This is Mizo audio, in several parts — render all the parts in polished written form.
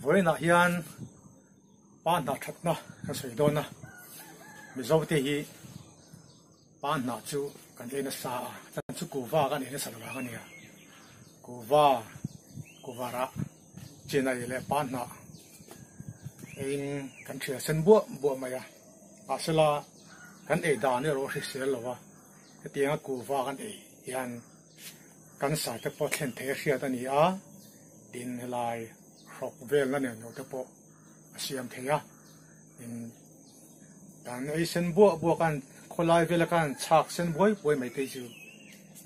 Vawiinah hian pa hna thatna ka sawi dawn a, Mizote hi pa hna chu kan ei nasa a, chan chu kuhva kan ei nasa lo vang a nia. Kuhva, kuhva rah chinai leh pa hna eiin kan thial sen buah buah mai a, mahsela kan ei dan erawh a hrisel lo a, hetianga kuhva kan ei hian cancer te pawh thlen theih a hriat a ni a, tin helai hrawk velna nen lo te pawh a siam thei a, tin kan ei sen buah buah khan khawlai vela khan chhak sen buai buai mai te chu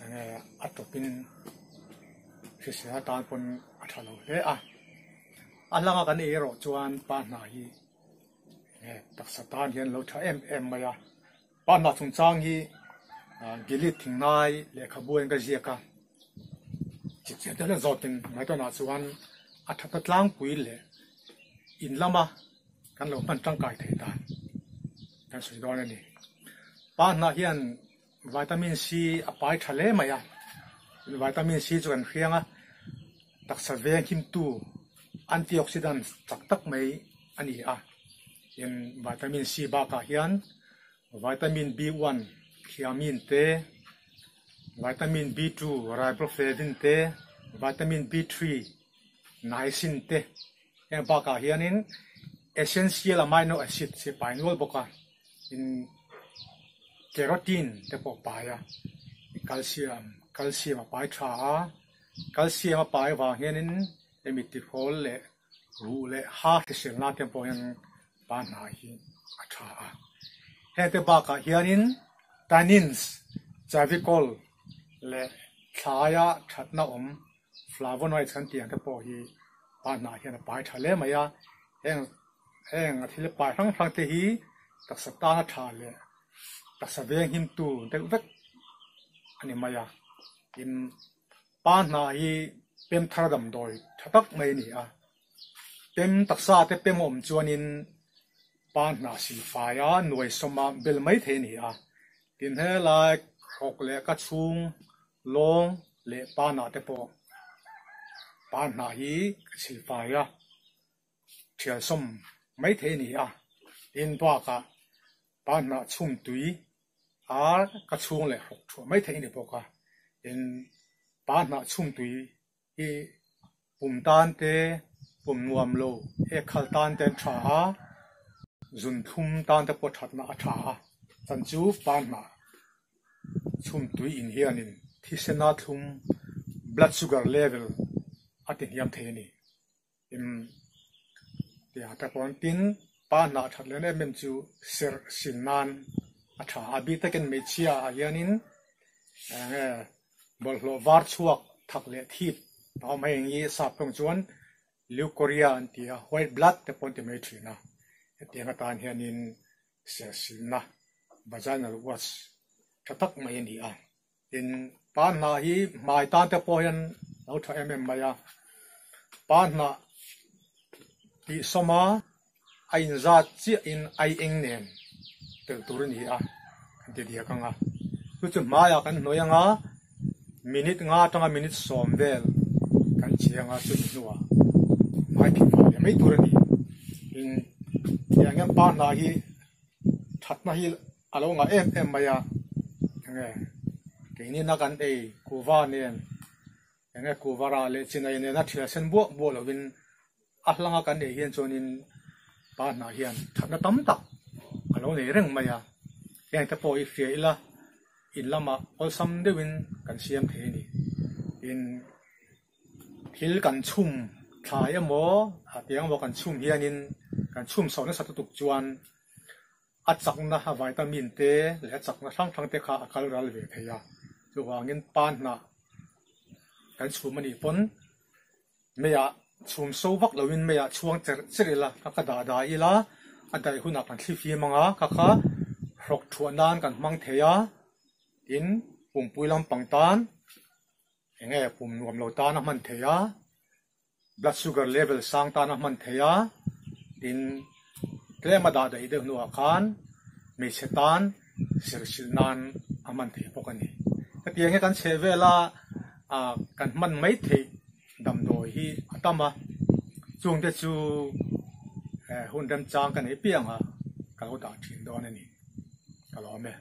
enge a tawpin hrisel atan pawn a tha lo hle a, a hlanga kan ei erawh chuan pa hna hi enge taksa tan hian lo tha em em mai a. Pa hna chungchang hi Gilead thingnai lehkhabu in ka ziak a, chipchiar deuh hlek zawkin Maidawna chuan a thatna tlangpui leh in lama kan lo hman tangkai thei dan kan sawi dawn a ni. Pa hna hian vitamin C a pai tha hle mai a, vitamin C chu kan hriang a, taksa veng himtu antioxidants chak tak mai a ni a. In vitamin C bakah hian vitamin B1 thiamine te, vitamin B2 riboflavin te, vitamin B3 niacin te heng bakah hianin essential amino acid hi pai nual bawk a, in carotene te pawh pai a, calcium calcium a pai tha a, calcium a pai avang hianin hemi tihawl leh Ruh leh ha hriselna te pawh hian pa hna hi a tha a. Hengte bakah hianin tannins, chavicol leh thlaia thatna awm flavonoids kan tih ang te pawh hi pa hna hian a pai tha hle mai a. Heng heng a thil pai hrang hrang te hi taksa tana tha leh taksa veng himtu deuh vek a ni mai a. Tin. Pa hna hi pem thar damdawi tha tak mai a ni a, pem taksa te pem a awm chuanin pa hna silfai a nuai sawma bel mai thei a ni a, tin helai hrawk leh ka chhung lawng leh pa hna te pawh pa hna hi ka silfai a thial sawm mai thei a ni a, tin bakah pa hna chhum tui A ka chhung leh hrawk thuah mai theih a ni bawk a, tin pa hnah chhum tui hi pum tan te, pum nuam lo ek khal tan te an tha a, zun thlum tan te pawh thatna a tha a, chan chu pa hnah chhum tui in hianin thisena thlum blood sugar level a ti hniam thei a ni. Tin, tiang te pawh tin pa hnah that leh em em chu serh sin nan a tha a, bik takin hmeichhia ah hianin enge bawlhhlawh var chhuak thak leh thip a awm hei eng hi sap tawng chuan leucorrhea an ti a, white blood te pawh an ti mai thin a, hetiang atan hianin serh silna vaginal wash tha tak mai a ni a. Tin, pa hnah hi hmai tan te pawh hian lo tha em em mai a, pa hnah tih sawma a inzat chiahin ai eng nen telh tur a ni a, kan ti diak ang a. Chu chu hmaiah kan hnuai ang a, minute nga atanga minute sawm vel kan chiang a, chumi hnuah hmai phih fai leh mai tur a ni. Tin, tiang hian pa hnah hi thatna hi a lo ngah em em mai a, enge keinin a kan ei kuhva nen enge kuhva rah leh chinai nena thial sen buah buah lovin a hlanga kan ei hian chuanin pa hnah hian thatna tam tak a lo nei reng mai a, heng te pawh hi hria ila in lamah awlsam deuhin kan siam thei a ni. Tin. Thil kan chhum thlai emaw a tiang emaw kan chhum hianin kan chhum chho nasa lutuk chuan a chakna a vitamin te leh a chakna hrang hrang te kha a kal ral ve thei a, chuvangin pan hnah kan chhum anih pawn meiah chhum so vak loin meiah chhuang cherh cherh ila ka ka dah dah ila a daih hunah kan thli fim ang a ka kha hrawk thuah nan kan hmang thei a, tin pumpui lampang tan. Enge pum nuam lo tan a hman thei a, blood sugar level sang tan a hman thei a, tin tlem a dah daih deuh hnuah khan hmeichhe tan serhsilh nan a hman thei bawk a ni. Hetiang hi kan chheh vela ah kan hman mai theih damdawi hi a tam a. Chungte chu hun remchang ka neih piang a, ka lo dah thin dawn a ni. Ka lawm e.